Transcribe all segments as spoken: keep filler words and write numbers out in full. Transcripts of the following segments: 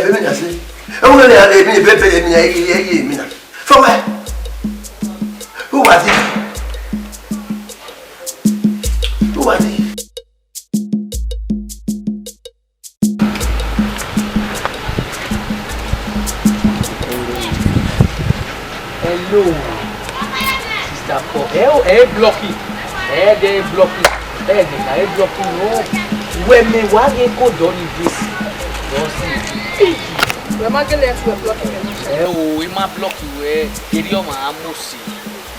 ẹvbo mwẹ na sẹ. Ẹvbo mwẹ na, emwi vbe, vbe, emwi na, ẹi, ẹi, emwi na. Fọwẹ. Uwadi. Uwadi. E blọki, ẹdẹ e blọki, ẹdẹ ka e blọki nọ. Wẹ mẹ wa ghe ko dọ ni vesi. Dọ si. Wẹ ma gele ẹtu wẹ blọki mẹ nọ. Ẹ o, e ma blọki wẹ, erriọ ọmwa a mose.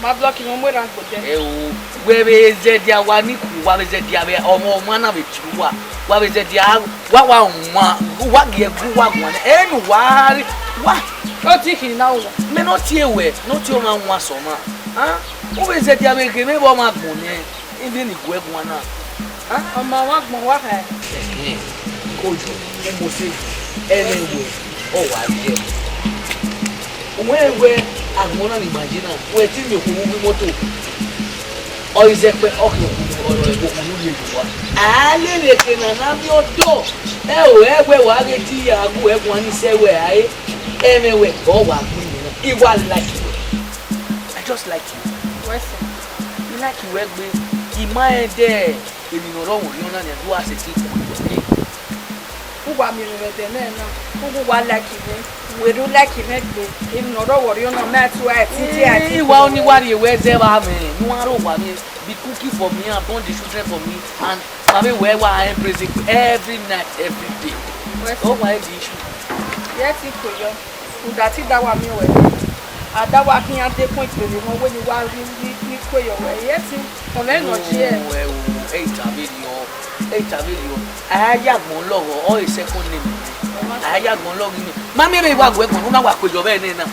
Ma blọki mwẹ, mu erha gbe odẹ. Ẹ o, wẹ vbe zẹdia wa ni ku, wa vbe zẹdia vbe ọmwa, ọmwa na vbe tie uwa, wa vbe zẹdia, wa wa wan, wa gie gu wa guan, ẹ ne uwa re, wa. Ọ ti khin na uwa. Mẹ ne ọ tie wẹ, ne ọ tie ọmwa wan sẹ ọmwa. A, u vbe zẹdia vbe ghe mwẹ vbe ọmwa agbọn nẹ, emwi ne I guẹ guan na. A? Ọmwa wan agbọn wa kha. Ẹhẹn, kojo, u mose, ẹmwẹ wẹ, ọ wa rrie. Uwẹ wẹ agbọn na ni ima ye na, wẹ te miẹn okhuo vbe uwu imoto. Ọ i zẹkpẹ, ọ khian okhuo, ọ, ọ, okhuo ne u rhie ye owa. A lele eke na na miẹn ọdọ. Ẹ o, ẹ wẹ wa ghe te I ya gu ẹ guan ni sẹ wẹ a re. Ẹmwẹ wẹ, ọ wa gbe iyẹn na. I wa like you. I just like you. Wẹ sẹ? I like you ẹgbe. I ma rẹn dẹ emwi ne ọ rre ọmwẹ orhiọn na nian, do a sẹtin ku ẹre. Uwa miẹn emwi vbe ẹdẹ nẹ na, uwa like mwẹ, wẹ do like mwẹ gbe, emwi ne ọ rre ọmwẹ orhiọn na, mẹ a tu a ẹtin, a ẹtin. Ee, wa ọni wa rhie wẹ zẹ vba mwẹ, ne u wa rre owa mwẹ, be cooking for me and born the children for me, and ma vbe wẹ wa embrace every night, every day. Wẹ sẹ? Ọ wa the issue. Yẹ ti ko yọ. Rhunmwuda te I da wa miẹn ruẹ, a da wa khian dekun ikpele mwẹ wẹ ne I wa rhie, rhie, rhie ikue yọ ruẹ. Yẹ te, ọmwẹ nọ tie. Ẹ o, ẹ i ta vberriọ, ẹ i ta vberriọ. A ya agbọn lọghọ, ọ re second name. A ya agbọn lọghọ imẹ. Ma miẹn vbe I wa gu ẹgbọn, u na wa kue yọ vbe ẹre nẹ na.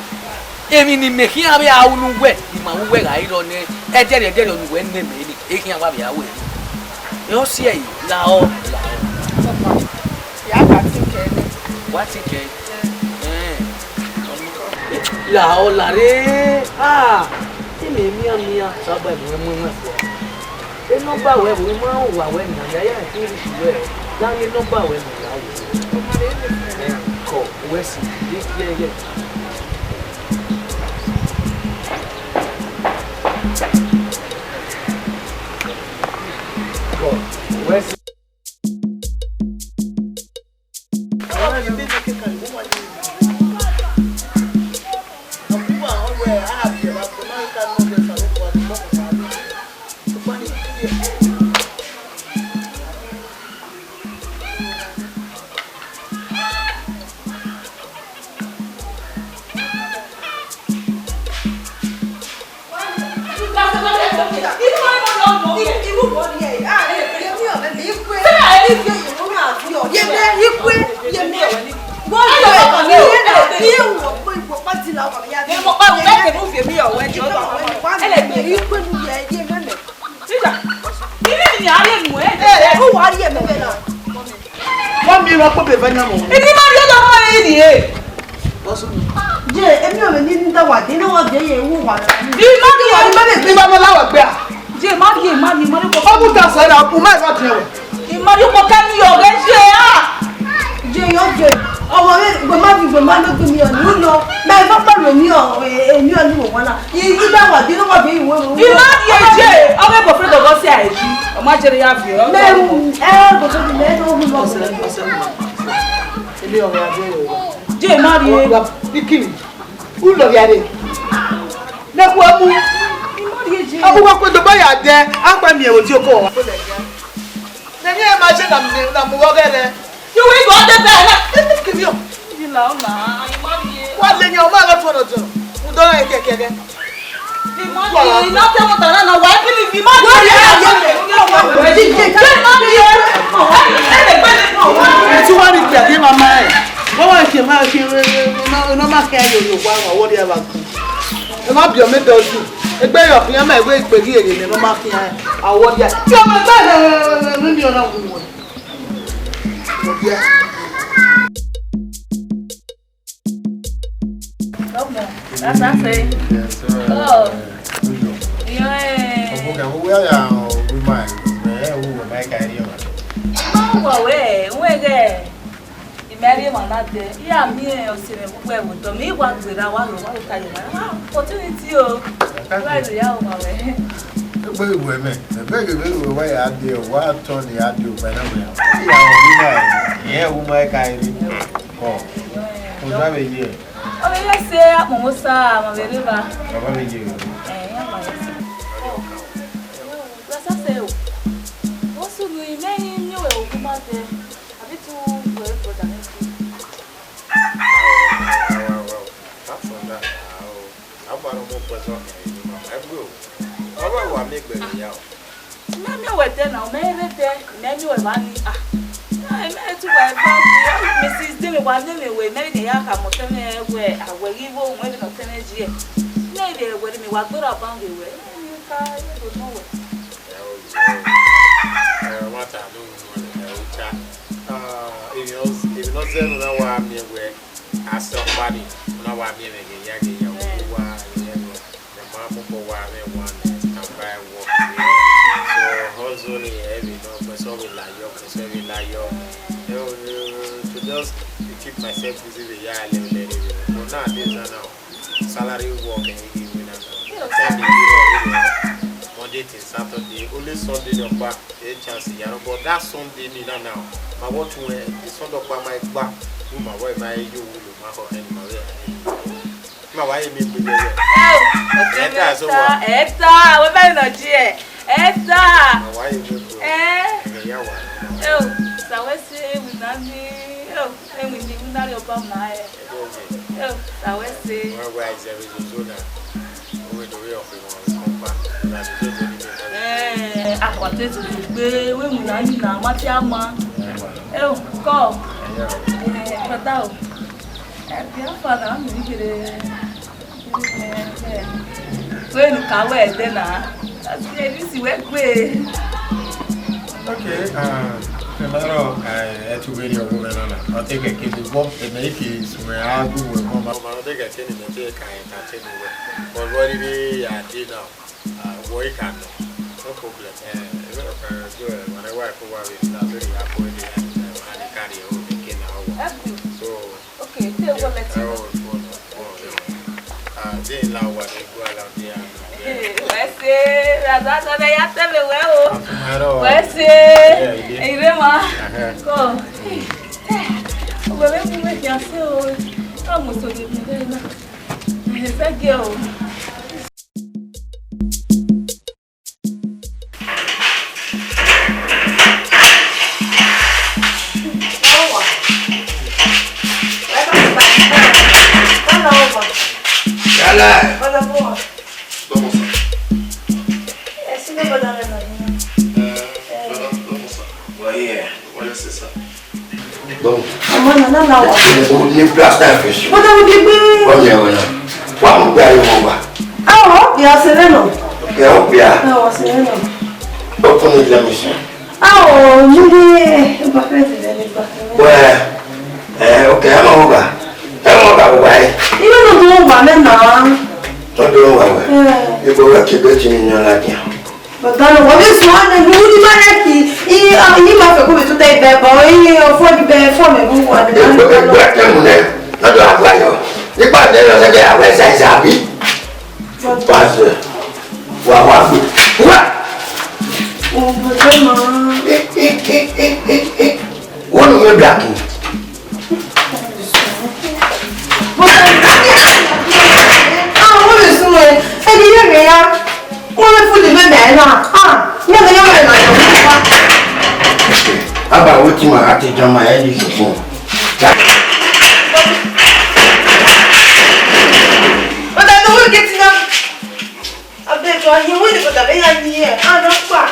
Emwi ne imẹ khian vbe a ru ne uwẹ, I ma ru uwẹ gha rrọọ nẹ, ẹdẹrriọ ẹdẹrriọ ne uwẹ nẹ mẹ ni, e khian wa vbe a ru ẹre. Ẹ ọ si ẹre, lahọ, lahọ. Ya ka ti kẹ nẹ. Wa ti kẹ? Ẹn. Lahọ, lahọ re. Ah, imẹ mian mian, saba ẹmwẹ mu ẹmwẹ fua. Enọba wẹ vbe ma rẹn owa wẹ nian, ya ya ẹtin rhie uwẹ, la rhie enọba wẹ ne ọ ya ru. Ẹn, kọ, wẹ si, ye, ye, ye. Kọ, wẹ si. Wọ́n mi rọ pé bèbá ní àmọ́. Èmi máa rí ọ̀dọ̀ ọmọ rẹ̀ nìyẹn. Jẹ́, èmi ò lè ní ní dáwà dé, ní wọ́n gbé yẹn wò wà lọ́wọ́ mi. Ìmọ̀ ni wọ́n ní mẹ́rin gbé bá mọ́ láwọ̀ gbé à. Jẹ́, má rí, má rí, má rí kọ́. Ọmú ta sọ ẹ̀dá, ọkùn máa rọ̀ tiẹ̀ wẹ̀. Ìmọ̀ ni kò kẹ́ mi ọ̀rẹ́ jẹ́ à. Jẹ́, yọ jẹ́, ọmọ rẹ̀, gbẹ̀má mi, gbẹ̀má ló gbé mi ọ̀ nínú lọ. Mẹ́rin bá pẹ̀lú èmi ọ̀, èmi ọ̀ ní wò wọ́n náà. Ìyí dáwà dé, ní wọ́n gbé ìwé rò. Ìmọ̀ ni ẹ jẹ́, ọmọ ẹ̀bọ̀ fẹ́ dọ̀gọ́ sí àìjí. Ọmọ ajẹ́rẹ́ yà fi ọ́. Mẹ́rin, ẹ, kò tó di mẹ́rin tó wù lọ. Ilé ọmọ adé rẹ̀ wá. Jẹ́ má rí e. Wá, ikiri. Ulọ ya re. Nẹkú ọmú. Má rí e jẹ́. Ọmú wa kwe do ba ya dẹ, a pa mi ẹ̀wò tí o kọ wa. Nẹ̀mí ẹ̀ máa ṣe nà mú, nà mú wọ́gẹ́ rẹ. Yóò wí bọ́ ọ́ dé bẹ́ẹ̀ náà. Kìmí o. Ìlà ọ̀nà, ìmọ̀ rí e. Wà lẹ́yìn ọmọ àlọ́ fọ̀rọ̀ jọ. Mo dọ́ra ẹ̀ kẹ̀kẹ́ gẹ́. Ẹ ti wá ní ìpè àdé máa máa ẹ̀. Wọ́n wá ń ṣe máa ṣe, iná máa kẹ́ ayò yòókù àwọn àwọ̀dí ẹ̀ bá kú. Ẹ má bí ọmọ ẹ̀dọ́ jù. Ẹgbẹ́ yọ̀ fi ọmọ ẹ̀wé ìpè kí èrè ni wọ́n máa fi hàn àwọ̀dí ẹ̀. Tí ọmọ ẹgbẹ́ rẹ̀ rẹ̀ rẹ̀ rẹ̀ ní ọ̀nà òun wọ̀. Ọmọ, that's what I'm saying. Yes, sir. Oh. Yo, eh. Ọmọ kan, wọ́n wá yà ọ́, wí máa, ẹ̀, wọ́n wọ̀ máa ka ẹ̀rí ọ̀rọ̀. Má wọ̀ wẹ́, wọ́n gẹ̀. Ìmọ̀ ẹ̀rí wọn náà tẹ. Ìyá mi ẹ̀ ọ̀sẹ̀ rẹ̀ gbogbo ẹ̀ wò tọ̀. Mi wá gbéra, wá lọ, wá lọ ka yẹ̀ wá. Ah, opportunity o. Wá ìlú yà wọ̀ wẹ́. Egbe iwe mẹ, ebe ghe vbe iwe wa ya die, wa tọ ni ya die okpẹ na wẹ. Ya wo ma, ye wo ma ka iri. Ko. Ko da be ye. Ọ vbe ye sẹ akpọnmwẹ Osa, ma vbe rre evba. Baba vbe ye. Ẹ, ya ma ye sẹ. Abi tu wẹ brother me tu. Apart from that, a o, a gba ne ọ mu pressure kẹ emwi ne ima ma egbe o. Ọ wẹ wa miẹn egbe vbe ya o. Mẹ miẹn wẹ dẹ na, mẹ rre dẹ, mẹ miẹn wẹ vba ni, ah. Mẹ tu wẹ ba, Missus Demi, wa miẹn mwẹ wẹ, mẹ vbe ya khama otọ mwẹ wẹ, a wẹ ghi vbo, wẹ vbe ne otọ mwẹ yi. Mẹ vbe wẹ, mẹ wa gberra ban vbe wẹ. Mẹ ka ye do nọ wẹ. Ẹ o, ẹ o. Ẹ, ọmwa ta ne unu nọ, ẹ o cha. Ah, emwi ọ, emwi ne ọ zẹ ne u na wa miẹn wẹ, a sẹ ọkpa ni, u na wa miẹn mwẹ ghe ya, ghe ya, u wa, ghe ya, ghe ya. Mẹ ma mu obọ wa mwẹ wa nẹ, stand by work. So, hustle ni, ẹ vbe nọ, ọgbẹn sẹ ọ vbe la yọ, ọgbẹn sẹ ọ vbe la yọ. Ẹ o, to just keep myself busy vbe ya, lẹ, lẹ, lẹ, lẹ. But nowadays, now, salary work, eh, you win now. Sunday, you know, you know, Monday till Saturday, only Sunday, no, but a chance, you know, but that Sunday, ni na now, ma what to, eh, the Sunday, but my back, you my wife, my you, you, my husband, my wife, my wife, me, me, me, me. Ẹ o, ọtẹn Ẹ ta, so what? Ẹ ta, wẹ bẹghe nọ ji ẹ. Ẹ ta. My wife, me, me. Ẹ. Me, ya wa. Ẹ o, sa wẹ se, ewinna ni, ẹ o, ewinna ni, ewinna ni ọba ma ẹ. Ẹ o, sa wẹ se. Ẹ, akhuata ezozo gbe, wẹ mu na ni na, ma te a ma. Ẹ o, kọ. Ẹ, brother o. Ẹ, Biafra na, mi gere. Ẹ, ẹ. Wẹ nu ka wẹ ẹdẹ na. Asi, ẹ, this wẹ gbe. Okay, uh, primero, eh, ẹ tu vbene ọ vbe na na. Ọ te kẹkẹ de vọ, ẹ mẹ ke suẹn a gu wẹ mọ ma. Ọ ma te kẹkẹ ni mẹ te ka entertain wẹ. But what if I did now? Uh, wọ i ka nọ. No problem. Eh, ẹ vbe ọ ka do ẹ, wa ne wa ko wa vbe la vbe ya ko de ya, wa ne ka ri o ke na wa. That's good. So, Okay, te wọ mẹ ti. Ẹ o, fo nọ, fo nọ. Ah, de la wa ne gua la de a. Hey, wẹ se, raza sọ ne ya te vbe wẹ o. Aro. Wẹ se. Yeah, you did. Ire ma. Uh-huh. Ko. Wẹ vbe mu me ya se o. Ka mo so de mi de na. Ẹ fẹ gẹ o. Yala. Vamos. Eh, vamos. Oye, sir. Vamos. Ọmọ náà náà wà. Ilé plaster fish. Mo dábòó di gbé. Wọ́n mi ẹ̀wọ̀n náà. Wọ́n mú gbé ayé wọn wá. Àwọn ọ̀pẹ̀ ọ̀sẹ̀ lẹ́nu. Ọ̀pẹ̀ ọ̀pẹ̀ à. Àwọn ọ̀sẹ̀ lẹ́nu. Open it, let me see. Àwọn ọ̀nìyẹ ẹgbà fẹ́ẹ̀sì lẹ́nu ìgbà. Wẹ́ẹ̀, ẹ, okay, ẹ máa wọ́n gbà. Ẹ máa wọ́n gbà wọ́n gbà yìí. Inú ló dún wà mẹ́nà. Wọ́n dún wà wẹ̀. Ẹ. Ibo rẹ̀ kí bẹ́ẹ̀ ti ní yan ládìá. Ọ̀dọ́nà wọ́n bí sùn ọ́nà ìlú ní Mánẹ́kì, iye iye máa fẹ́ kó mi tún tẹ́ ibẹ̀ bọ̀, iye ọ̀fọ́ ibẹ̀ fọ́ mi mú wà ní Ẹgbẹ́ ẹgbẹ́ tẹ̀mù rẹ̀ lọ́dọ̀ àgbáyọ. Nípa ìdẹ́rẹ́ ọ̀sẹ̀ kẹ́ àwọn ẹ̀sẹ̀ ẹ̀sẹ̀ àbí? Pàṣẹ. Wà wá gbé. Wá! Òun kò tó mọ̀ ọ́n. Wọ́n ló ń gbà kú. Àwọn olùsùnmọ̀ ẹ̀, ẹni yẹn rẹ̀ ya, wọ́n lè fún ìdílé mẹ́rin náà. Ah, wọ́n lè yọ̀rọ̀ ìlànà òun wá. Aba wo ti ma ati jọ ma ẹ di funfun. Ọ̀dà tó wọ́n gé ti náà. Abeg, you win the, but I mean, yeah, I don't fuck.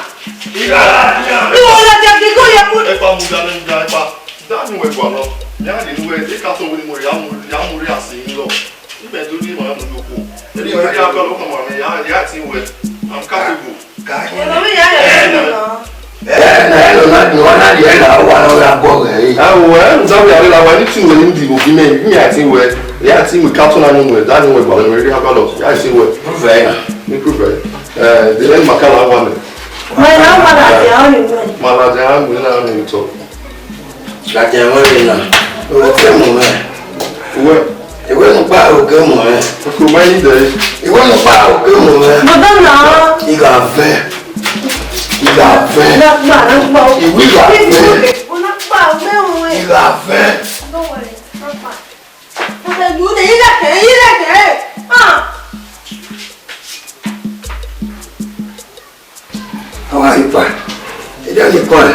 Ìwọ la jẹ kí kò yẹ kó. Ẹ pa mu dání, ẹ pa. Dani wẹ gua lọ. Ya ni wẹ, e ka to wẹ ni mo ya mu, ya mu ri asi ni lọ. Ibẹ do ni ma mu yo ko. Eri wẹ ya gba lo ko ma mi ya, ya ti wẹ. I'm capable. Ka. Ọ̀nà mi yà yà yà nà. Ẹ na ẹ lọ na ni wọn na yẹ la wa na ya gọ rẹ. Ẹ o, ẹ n dáwọ yàrá la wa ni ti wẹ ni di obi mẹ, mi ya ti wẹ. Ya ti wẹ ka to na ni wẹ, dani wẹ gba wẹ ri abalọ. Ya ti wẹ. Prove ẹ. Ni prove ẹ. Ẹ, de ẹ ma ka la wa mẹ. Mẹ na ma la ti a ni wẹ. Ma la ti a ni wẹ na ni to. Ladian wẹ rre na, ẹ kẹ mu mwẹ. Uwẹ. Iwẹ ne u kpa aro kẹ mu mwẹ. Ọkọ ma yi dẹ. Iwẹ ne u kpa aro kẹ mu mwẹ. Baba na. I gha vẹ. I gha vẹ. Na kpa, na kpa. Iwẹ i gha vẹ. Na kpa, mẹ o. I gha vẹ. Don't worry, na kpa. Baba, you dey, you dey, you dey. Ah. Awa ipa, ede ni kọlẹ.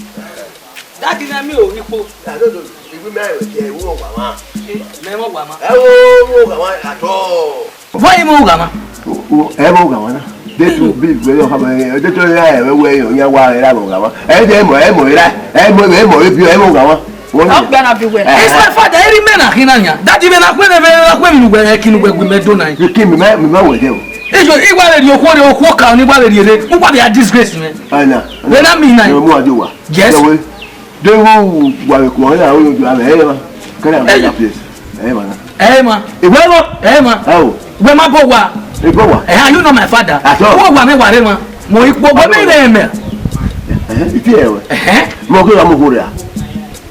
Dadi na mi o ikpo. Iwi mẹ ẹvbo tie iwu owa ma. Mẹ mọ owa ma. Ẹ wo iwu owa ma at all. Vọ yi mọ owa ma? Ẹ mọ owa ma na. De tu bi wẹ yọ kama ẹ de tu ya ẹ wẹ yọ ya wa ẹ ra mọ owa ma. Ẹ de mọ ẹ mọ ẹ ra ẹ mọ ẹ mọ ẹ bi ẹ mọ owa ma. Ọ gbẹ na bi wẹ. It's my father, every man akhin na yan. Dadi vbe na khuẹ ne vbe na khuẹ mi nugbẹ ẹ ki nugbẹ gbe mẹ do na. Ki mi ma mi ma wẹ de o. Ijo, I wa vbe rhie okhuo rre, okhuo ka ni wa vbe rhie rre, u wa vbe a disgrace mwẹ. Ana. Vbe na mi na. Mo mu ajo wa. Yes. Yo we. De wo wa vbe kuọ na o yo ju ame e ma. Kẹrẹ àwọn ya place. E ma na. E ma. Ìwọ mọ. E ma. Ẹ o. Wẹ ma bọ wa. Ìbọ wa. Eh, are you not my father? At all. Wo wa me wa re ma. Mo ipo wa me re me. Eh, iti ẹ wẹ. Eh. Mo ke ra mo gore a.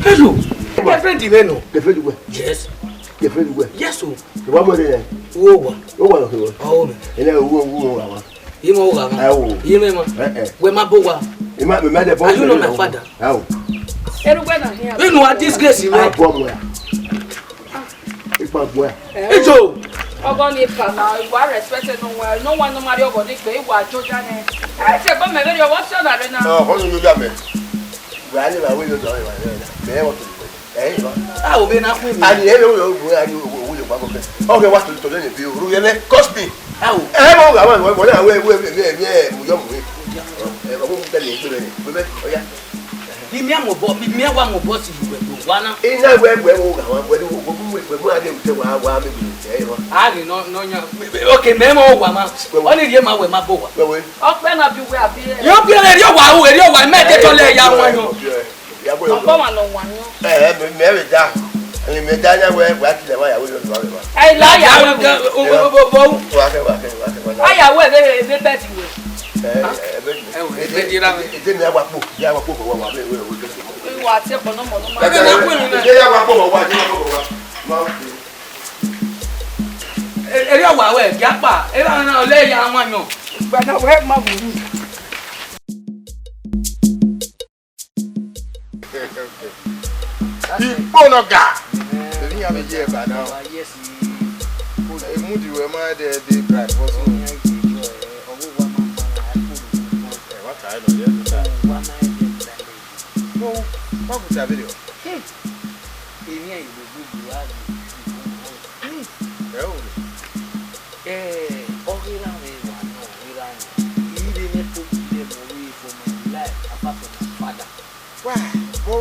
Hello. Girlfriend mi no. Girlfriend wẹ. Yes. Girlfriend wẹ. Yes o. Ìwọ mọ re. Wo wa. Wo wa lo ke wẹ. Oh. Ele wo wo wa. Imẹ owa ma. Ẹ o. Imẹ ma. Eh, eh. Wẹ ma bọ wa. Ima, ima de bọ. Are you not my father? Ẹ o. Erugbe na hian. Inu a disgrace me. A bọ mu ya. Ipa gbọ ya. Ijo. Ọgọ ni papa, wa respect no one. No one no marry ọgọ ni pe wa jo ja ne. Ẹ se gbọ mẹ veri ọwọ si ọna re na. Ọ, ọgọ ni yo ya mẹ. Wa ni ma we yo do wa. Mẹ wa to. Ẹ yọ. A ò bẹ na khuẹ mi. Ani ẹ bẹ wo wo ani wo wo yo pa ko kẹ. Ọ kẹ wa to to le bi o. Ru yẹ lẹ. Cosby. A ò. Ẹ mọ ga wa wa wa wa we we we we we mu yọ mu we. Ẹ ba mu tẹ le gbe le. Gbe be. Oya. Bi mi a mọ bọ, bi mi a wa mọ bọ si we do wa na. Ina we we wo ga wa we wo wo we we mu ade ute wa wa mi bi te wa. A ni no no nya. Okay, mẹ mọ wa ma. Ọ ni rhie ma wẹ ma bọ wa. We we. Ọpẹ na bi wẹ abi. Yo bi ere yo wa o, ere yo wa mẹ te tọ lẹ ya wọn yan. Ọkọ wa nọ wa yan. Ẹ ẹ mẹ mẹ da. Ẹ mẹ da ya wẹ wa ti lẹ wa ya wẹ yo wa wa. Ẹ la ya wẹ. O o o o. Wa kẹ wa kẹ wa kẹ wa. Aya wẹ be be be ti wẹ. Ẹ ẹ be. Ẹ wẹ be di ra mi. Ẹ de mi awa po, ya wa po wa wa be we we. Wa ti ọkọ nọ mọ nọ ma. Ẹ de ya wa po wa wa. Ma. Ere ọwa wẹ, gie akpa, ere ọna na ọlẹ ya wan yọn. Gbada wẹ ma wuru. Ikpo nọ ga. Emwi iran vbe ye eba na. Emudi wẹ ma de de bright vọ so. Ẹ wa ta ẹ nọ ye ta. Wo, wa bu ta vberriọ. Emwi iran vbe gbogbo a ghi. Ẹ o. Ẹ, ọ ghi ra mwẹ wa nọ, ọ ghi ra mwẹ. I vbe mwẹ koko ye mẹ ọvbehe for my life, apart from my father. Wa, bro.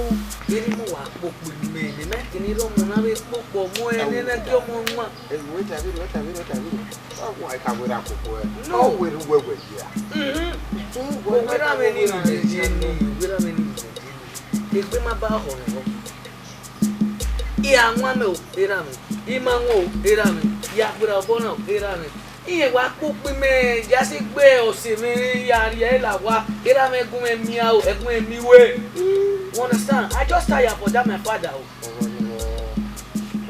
Vbene imẹ wa kpokpo imẹ, ne ma kene rre ọmọ na vbe kpokpo mu ẹre, ne na gie ọmọ wan. Ẹ, wẹ ta vberriọ, wẹ ta vberriọ, wẹ ta vberriọ. Ọ wa ka wẹ ra kpokpo ẹ. No. Ọ wẹ ru wẹ wẹ ya. Mhm. Wẹ ra mwẹ ni, wẹ ra mwẹ ni. Egbe ma ba họrọ. I a wan mẹ o, erha mwẹ. I ma wan o, erha mwẹ. I a gberra obọ na o, erha mwẹ. Irẹn wa kpokpo imẹ, ya sẹ egbe ọse mwẹ, I a rhie ẹre la owa, erha mwẹ gun mwẹ mian o, ẹgun mwẹ miẹn iwe. You understand? I just tire for that my father o. Ọghọ ni wọ,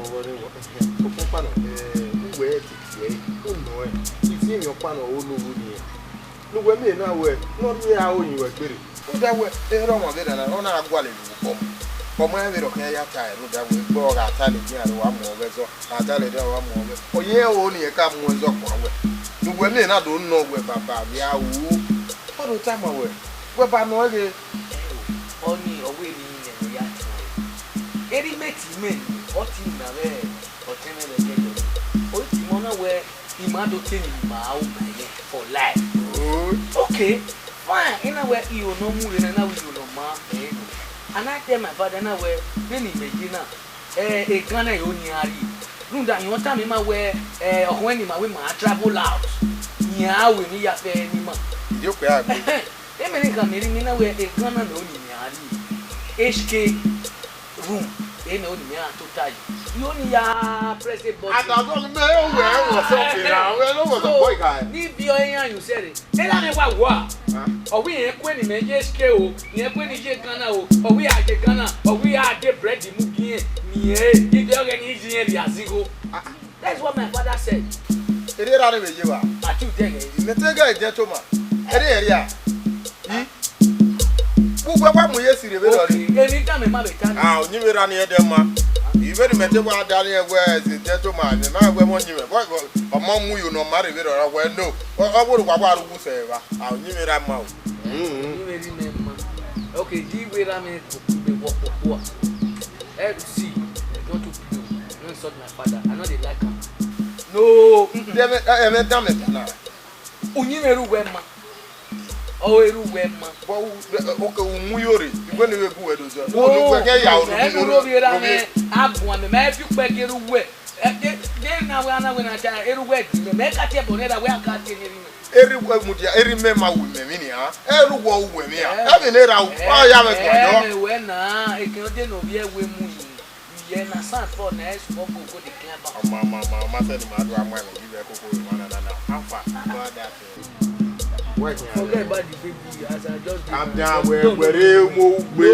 ọghọ ni wọ. Ọkpọkpa nọ, eh, uwẹ ẹdẹ tiẹ, u nọ ẹ. I tie emwi ọkpa nọ, o lo vbeniẹn. Ne uwẹ miẹn na wẹ, ne ọ rhie aro yin wẹ gbere. Rhunmwuda wẹ, erha ọmwa vbe erha na, ọ na gualọ elu vbe obọ. Ọ ma rẹn vberriọ khian ya tae, rhunmwuda wẹ, egbe ọ gha ta ladian, ọ wa muẹn ọghẹ zọ, gha ta ladian, ọ wa muẹn ọghẹ. Ọ ye ẹre oro ne irẹn ka muẹn zọ kua wẹ. Ne uwẹ miẹn na do nọ wẹ baba vbe a ru. Ọ do tama wẹ, wẹ ba nọ ẹre. Ọni ọ wẹ emwi ne ya tuẹ. Erha imẹ tie imẹ, ọ tie na vbe ọtẹn mwẹ vbe ẹdẹdẹ. Ọ tie imẹ, ọ na wẹ, I ma do te emwi ne ima ru ma yẹn for life. Oh. Okay, fine. I na wẹ iro ne ọ mu rre na, I na wẹ iro ne ọ ma And I tell my father na wẹ, vbene imẹ ye na, eh, egan na ẹre ọ nia rrie. Rhunmwuda irẹn tama ima wẹ, eh, ọkhọe ne ima wẹ ma travel out, iran a ru emwi iyafẹ ne ima. Iye okpia gbe. Emẹ ne khama erha ima na wẹ egan na ne ọ nia rrie. H K room, enẹ ọ nia tota yi. Yo ni ya press a button. Adazọ ni mẹ, o wẹ, o wọ sẹ ọkẹ na, o wẹ, o wọ sẹ ọkẹ na. Ni bi ọ iran yu sẹ re. Erha mwẹ wa wa. Ọ wẹ irẹn kue ne imẹ ye H K o, irẹn kue ne I ye Ghana o, ọ wẹ a ye Ghana, ọ wẹ a de bread mu gi irẹn, ne irẹn, ighẹ ọghẹ ne I ye irẹn rhie azigho. That's what my father said. Erriọ erha ne vbe ye wa. Ati u dẹghe. Imẹ te ghe gentleman. Erriọ erha. I. Ugbẹn wa mu ye si rre vberriọ ni. Okay, emwi dan mẹ ma vbe ta ni. Ah, uyinmwẹ erha ni ẹdẹ ma. Ivbe ne imẹ te wa da ni wẹ as a gentleman, mẹ ma wẹ mọ uyinmwẹ. Bọ, bọ, ọmọ mu yo ne ọ ma rre vberriọ, ọ wẹ no. Ọ, ọ wẹ wa wa ru gu sẹ evba. Ah, uyinmwẹ erha ma o. Uyinmwẹ erha ma. Okay, di wẹ erha mwẹ ko kugbe wọ kpokpo a. Eh, see, I want to play. No insult my father. I no dey like am. No, mm-mm. Ẹmwẹ, ẹmwẹ dan mẹ ta na. Uyinmwẹ erha uwẹ ma. Ọ erha uwẹ ma. But u, okay, u mu yo rre. Iwẹ ne vbe gu wẹ do zẹ. No, o ne uwẹ kẹ ya oro ẹ ni mu ro vbe ra mẹ, a guan mẹ, mẹ fi ukpẹ ghe erha uwẹ. Ẹ, de, de na wẹ, a na wẹ na ta, erha uwẹ di mẹ, mẹ ka tie ẹbọ ne erha wẹ a ka tie ne erha mẹ. Erha uwẹ mudia, erha mẹ ma wu mẹ emwi nia. Erha uwẹ u wu emwi a. Ẹ vbe ne erha u, ọ ya mwẹ guan yọ. Ẹ, mẹ wẹ na, ekẹn ọ de ne ovbi ẹwe mu yi. Iye na sand fọ na, ẹ sumọ go go de kian ba. Ọma, ọma, ọma, ọma sẹ ne ima do a mu ẹmwẹ ghi vbe koko emwa na na na. How far? Go out that thing. Where can I? Forget about the baby, as I just did. Calm down, wẹ, wẹ re mo gbe.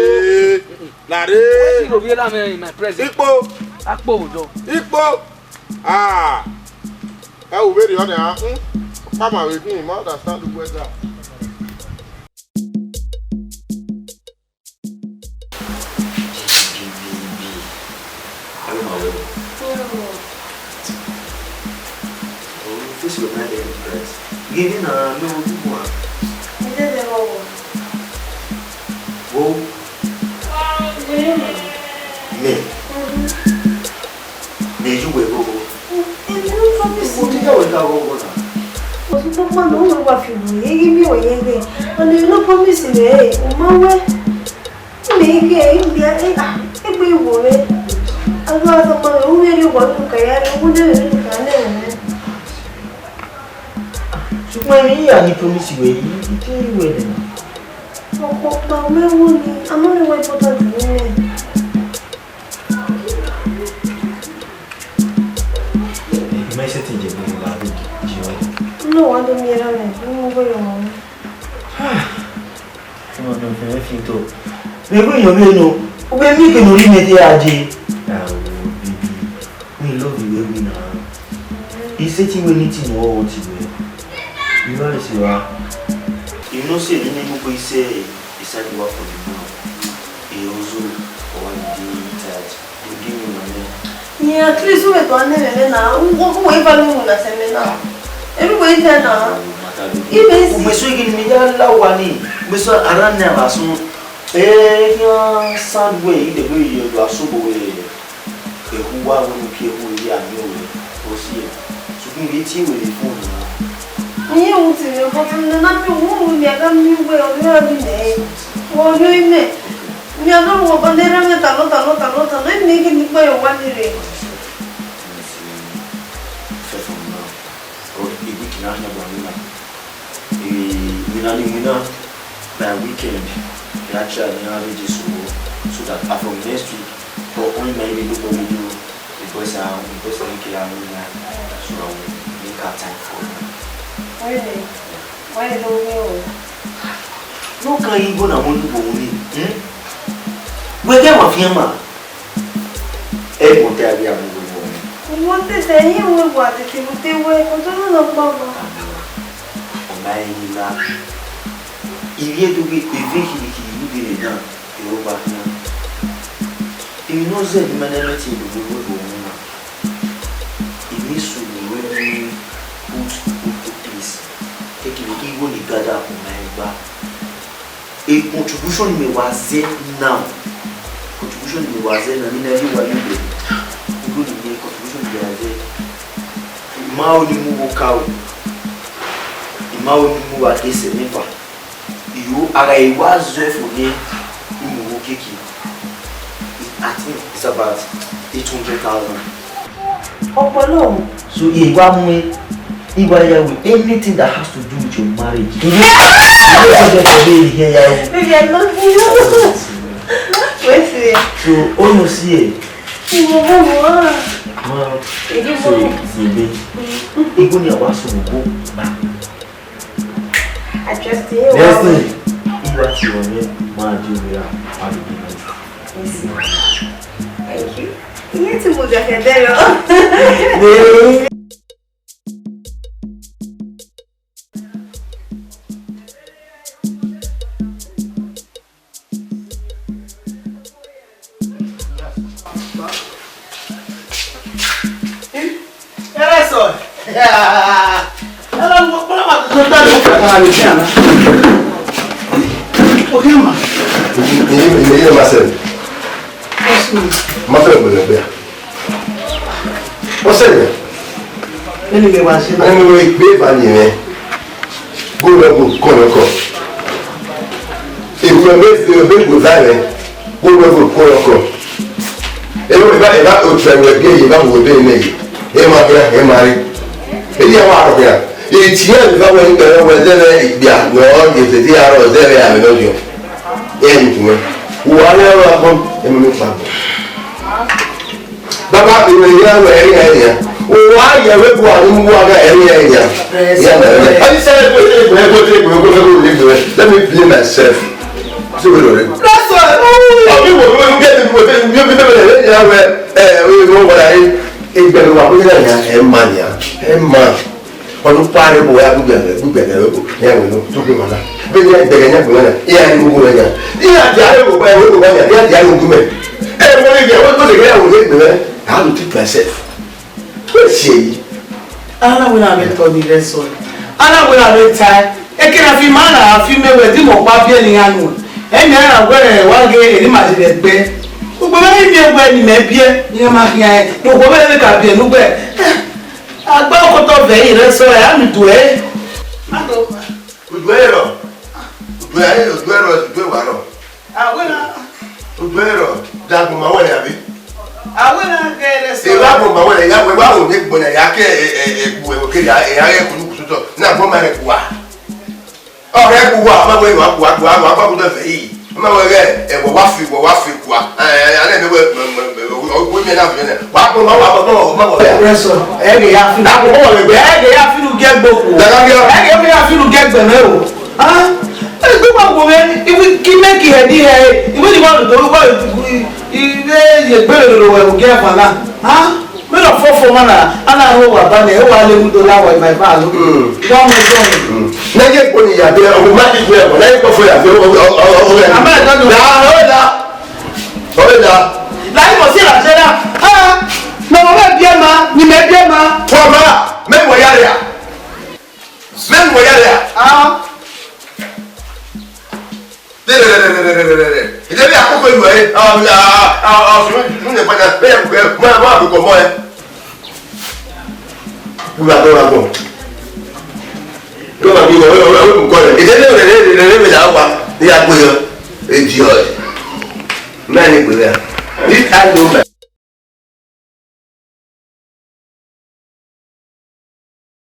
Lare. Wetin you go be like me in my presence? Ikpo. Akpo ojo. Ikpo. Ah. Ẹ wo vberriọ nia, hmm? Ọkpa ma vbe khin, ma understand the weather. Hello, my love. Hello. Oh, this is my name, Prince. Gini na, no, good one. Ǹjẹ́ ẹ lọ wọ̀? Wo? Ǹjẹ́ ẹ lọ? Me? Mhm. Me, you were go. Èmi ló promise. Mo ti yàwó ìka ọgọgọ náà. Mo ti gbọ́ pé àwọn ọmọ wa fi wù yé yí mi ò yẹ yẹ. Ọ̀nà ìlú promise rẹ̀ ẹ̀, ò máa wẹ́. Mi kẹ, ìgbé, ẹ̀, à, ẹgbẹ́ ìwò rẹ̀. Àwọn àtọmọ rẹ̀, ó wẹ́rẹ́ wà nínú kàyà rẹ̀, ó wẹ́rẹ́ nínú kàyà rẹ̀. Ṣùgbọ́n èmi yà ní promise wẹ̀ yìí, ìdí ìwẹ̀ rẹ̀ náà. Ọ̀pọ̀ ọ̀pọ̀ mẹ́wọ́ ni, àmọ́ ni wọ́n gbọ́dọ̀ dùn nínú ẹ̀. Mẹ sẹtin je gbe la do ji wẹ. No, wa do mi ra me, ni mo go yo mo. Ah, no, no, fe fe to. Me go yo me no. U be mi ke no ri me te aje. Ah, oh, baby. We love you, we na. He said he will need to know what you were. You know this, you are. You know, say, you know, we say, he said you are for the man. He also, or the day he died. Ni at least u vbe tọ nẹ mwẹ na, u wẹ ifa ne u na sẹ mẹ na. Erha uwẹ i tẹ na. Imẹ si. Ugbẹn so ghi ne imẹ ya la owa ni, ugbẹn so a rhan nẹ avbe asọn. Eh, khian sand wẹ i dẹgbe ye do asobo wẹ. Ẹhu wa wẹ ne u kie ẹhu ye a miẹn wẹ, ọ si ẹe. Sokpan u vbe tie wẹ vbe phone na. Iye wu ti mwẹ, but nana mi wu wu mi a gha miẹn wẹ ọ rhie ọre nẹ. Wẹ ọ rhie imẹ. Mi a nọ vbe ọkọ ne erha mwẹ talọ, talọ, talọ, talọ, emi ghi ni kpẹre owa ni rre. Fẹfọn na, ọ, e week na khian gba winna. E, winna ni winna, by weekend, I actually arrange so, so that, uh, from next week, but only my baby look for me do, the boys are, the boys are okay, I will, so I will make our time for you. Really? Why don't you? No can you go na mo lu bo ni? Hmm? We get my fiema. E mo te abi amu go ni. Mo te te yin we wa te te mo te we ko to no pa ba. Ọma ẹyin na. Ivie do gbe eve kirikiri ru gele na, ero ba khian. Emwi ne ọ zẹ ne ima na ẹmwẹ tie do gbe wẹ vbe ọmwa na. Emwi sunu wẹ ne put into place. Kekere ke igho ni gada ọmwa ẹgba. E contribution ne wa zẹ now, contribution ne wa zẹ now, ne na ye wa ye wẹ, igho ni ye contribution ne wa zẹ. I ma ho ni mu vbe okaro, I ma ho ni mu vbe adesẹ ne eva. Iyo, a gha wa zẹ fo nẹ, Kiki, I think it's about eight hundred thousand. Ọpọlọ. So, he wa mu, he wa ya with anything that has to do with your marriage. He no, he no budget for me here, ya. Baby, I love you. Wait there. So, oh, you see, eh? You love me. Wow. You give me. So, baby, even your was so go back. I trust you. Next thing, if that you want me, man, do me that. I'll be nice. Thank you. Iye tí mo jẹ kẹdẹ lọ. Ẹrẹsọ. Ẹrẹsọ, ọkpọlọpọ tó tọ́ ló fẹ́ ká lè jẹ́ àná. Ó kẹ́ mà. Èyí, èyí, èyí ló máa ṣẹlẹ̀. Ó sùn. Má fẹ́ gbẹ̀rẹ̀ gbẹ̀rẹ̀. Ó ṣẹlẹ̀. Ẹni mi wá ṣe báyìí. Ẹni mi gbé ìbànú rẹ̀. Gbogbo ẹgbẹ kọlọkọ. Ìgbìmọ̀ bẹ́ẹ̀ fi ọbẹ̀ gbò báyìí. Gbogbo ẹgbẹ kọlọkọ. Ẹ̀rọ ìbá, ìbá òtún ẹ̀rọ ẹgbẹ́ yìí bá wò bẹ́ẹ̀ mẹ́ yìí. Ẹ máa gbéra, ẹ máa rí. Èyí àwọn àròkè à. Èyí tí yẹn lè bá wẹ̀ nígbà yẹn wẹ̀ dẹ́rẹ́ ìgbà náà yẹn tètè àrò dẹ́rẹ́ àmì lọ́jọ́. Ẹ ní tùmọ̀. Wà á lẹ́rọ àgbọn, ẹ mọ̀ nípa àgbọn. Baba, ìwé ìyá rẹ̀ ẹ̀rí ẹ̀rí ya. Wà á yẹ wé bu àwọn ọmọ wa ẹ̀rí ẹ̀rí ya. Ìyá rẹ̀ ẹ̀rí. Ọdún sẹ́yìn kò tẹ́ ìgbẹ́ kò tẹ́ ìgbẹ́ kò tẹ́ ìgbẹ́. Let me blame myself. Ṣé wẹ́n lọ rẹ? That's why. Ọdún wo ló ń gbé mi wọ́n fẹ́ mi ò fi bẹ́ẹ̀ bẹ́ẹ̀ ẹ̀rí ya wẹ̀ ẹ̀ ẹ̀ wọ́n wọ́n ayé. Ìgbẹ́ mi wà kó yẹ ẹ̀rí ya ẹ̀ máa nìyà ẹ̀ máa. Ọdún parí bò ya gbígbẹ̀gẹ̀ gbígbẹ̀gẹ̀ lóko ní àwọn ìlú tó gbé wọn náà. Bí ní ẹgbẹ̀gẹ̀ ní ẹgbẹ̀rún náà, ìyá ni gbogbo rẹ̀ yàn. Ìyá ti àárẹ̀ wò báyìí, wò báyìí, ìyá ti àárẹ̀ ogun mẹ́. Ẹ wọ́n lè yẹ wọ́n tó lè yẹ àwọn ìwé ìgbìmọ̀. How to treat myself? Wọ́n ṣe èyí. Aláwọ̀ náà mi tọ́ ni rẹ sọ. Aláwọ̀ náà mi ta ẹ. Eke na fi máa na fi mẹ́wẹ̀ẹ́ tí mo pa bí ẹni yanu. Ẹni ara wẹ̀rẹ̀ wá gé èyí màá ṣe lẹ̀ gbẹ. Gbogbo bẹ́ẹ̀ ni mi ẹgbẹ́ ni mẹ́ bí ẹ, ni ẹ máa fi hàn ẹ. Gbogbo bẹ́ẹ̀ ni kà bí ẹ nùgbẹ́. Agba ọkọtọ vẹ yìí rẹ sọ ẹ, a mi dùn ẹ. Ojú ẹ rọ. Ojú ẹ, ojú ẹ rọ, ojú ẹ wà rọ. Àwẹ̀ náà. Ojú ẹ rọ, dàgbọ̀n máa wẹ̀rẹ̀ àbí? Àwẹ̀ náà gẹ̀rẹ̀ sọ. Ìwà àgbọ̀n máa wẹ̀rẹ̀, ìyá wẹ̀ wá òun ní gbọ̀nà, ìyá kẹ́ ẹ̀ ẹ̀ ẹ̀ kú ẹ̀ òkè, ìyá ẹ̀ kú ní kùtùtọ̀, ní àgbọ̀n máa rẹ̀ kú wa. Ọ̀rẹ́ kú wa, ọmọ wẹ̀ wá kú wa kú wa, wà á bá kú náà fẹ́ yìí. Ọmọ wẹ̀ rẹ̀, ẹ̀ wọ̀ wá fi, wọ̀ wá fi kú wa. Ẹ̀ ẹ̀ alẹ́ mi wẹ̀, wẹ̀ mi náà fi yẹn náà. Wà á gbọ̀n máa wà, gbọ̀n máa wà. Rẹ sọ, ẹ gẹ̀ ya fi. Dàgbọ̀n máa wà lẹ́gbẹ̀ẹ́. Ẹ gẹ̀ ya fi lu gẹ́ gbogbo. Dàgbà gẹ́. Ẹ gẹ̀ ya fi lu gẹ́ gbẹ̀mẹ́ o. Ah, ẹ gbé wa wo wẹ, iwi kí mẹ kí ẹ di ẹ, iwi ni wa do wa iwe ye gbé lè lò wẹ ògì ẹ̀fọn náà. Ah, mẹ lọ fọ fọ ma na, a na ro wa ba nẹ, ẹ wa lè mú do la wa ìmọ̀ ìfà ló. Mm. Wa mọ ẹjọ́ mi. Mm. Nẹ́gẹ́ kò ní ìyàgbé ọmọ má ti gbé ẹ̀fọn, nẹ́gẹ́ kò fọ ìyàgbé ọmọ ọmọ ọmọ ẹ̀. Àmọ́ ẹ̀dá dùn. Là ó dà, ó dà. Láyé kò sí ìrànṣẹ́ náà. Ah, mẹ wọ́n bẹ́ẹ̀ bí ẹ ma, ni mẹ bí ẹ ma. Fọ ma, mẹ wọ yára yà. Mẹ wọ yára yà. Ah. Dẹdẹdẹdẹdẹdẹdẹdẹ. Ìdẹ́bí àkókò ìlú ẹ̀, ọ̀sùn ìdúró ní ìpàdé, bẹ́ẹ̀ kò kẹ́, mọ́ ẹ̀, mọ́ àbùkù ọmọ ẹ̀. Ìgbà tó wà bọ̀. Tó bá bí wọ́n, wọ́n, wọ́n, wọ́n kọ́ rẹ̀. Ìdẹ́bí rẹ̀, rẹ̀, rẹ̀, rẹ̀, rẹ̀, là wà ní agbo yẹn. Èjì ọ̀. Mẹ́rin péré à. This time no man.